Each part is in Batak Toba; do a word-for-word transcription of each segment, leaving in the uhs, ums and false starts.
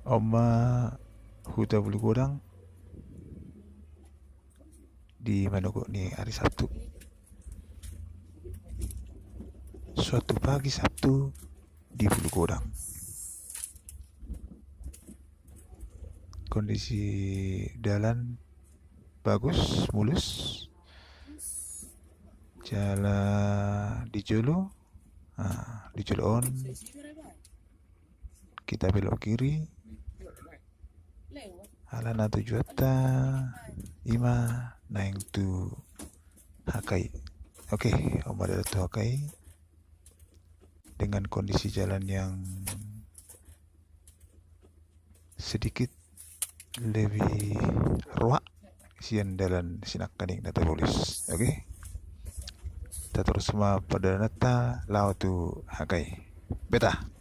On ma Huta Bulugodang di manogot ni ari Sabtu. Suatu pagi Sabtu di Bulugodang. Kondisi dalan bagus, mulus. Jala di jolo, ah, di jolo on kita belok kiri. Alana tujuanta ima naeng tu Hakai. Oke, on ma dalan tu Hakai dengan kondisi jalan yang sedikit lebih roa sian dalan Sinangkaning na tarbolis. Oke. Tatorus ma pardalananta laho tu Hakai. Beta.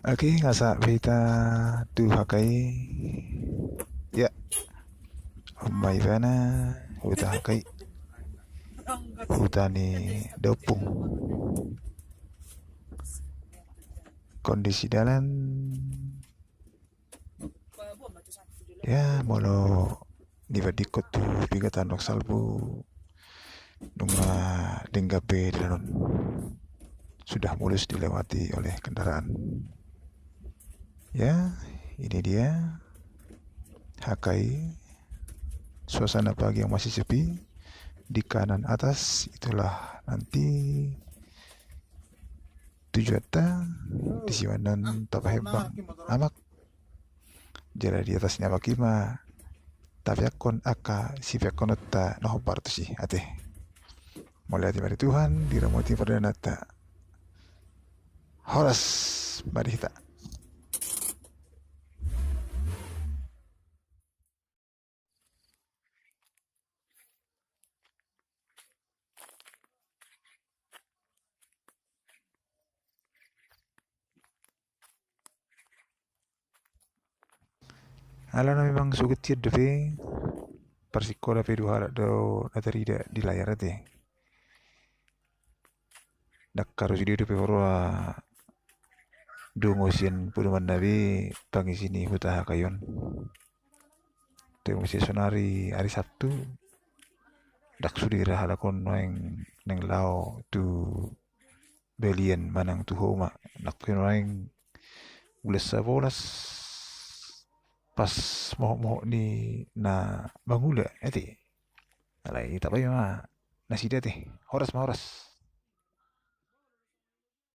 Oke, nga sahat be hita tu H K I. Ya. On ma ibana, huta H K I. Huta ni da ompung. Kondisi dalan. Ya, molo dibandingkon tu piga taon salpu, nunga denggan be dalan on. Sudah mulus dilewati oleh kendaraan. Ya, ini dia H K I. Suasana pagi yang masih sepi. Di kanan atas, itulah nanti tujuanta. Disi ma annon tapahembang amak. Jala di atas ni amak i ma tapeakkon angka sipeakkononta na hombar tusi, ate. Mauliate ma di Tuhan, diramoti pardalananta. Horas ma di hita. Alana memang so gantian dope, parsingkola pe dua halak do na tarida di layar, ate. Ndang harus i dope huroha dongan sian podomanna be pangisi ni huta H K I on. Toe muse sonari ari Sabtu, ndang sude ra halak on nuaeng naeng laho tu balian manang tu homa, nang pe nuaeng bulan sabolas pas mohop-mohop ni na mangula, ate. Alai tapaima nasida, ate. Horas ma, horas.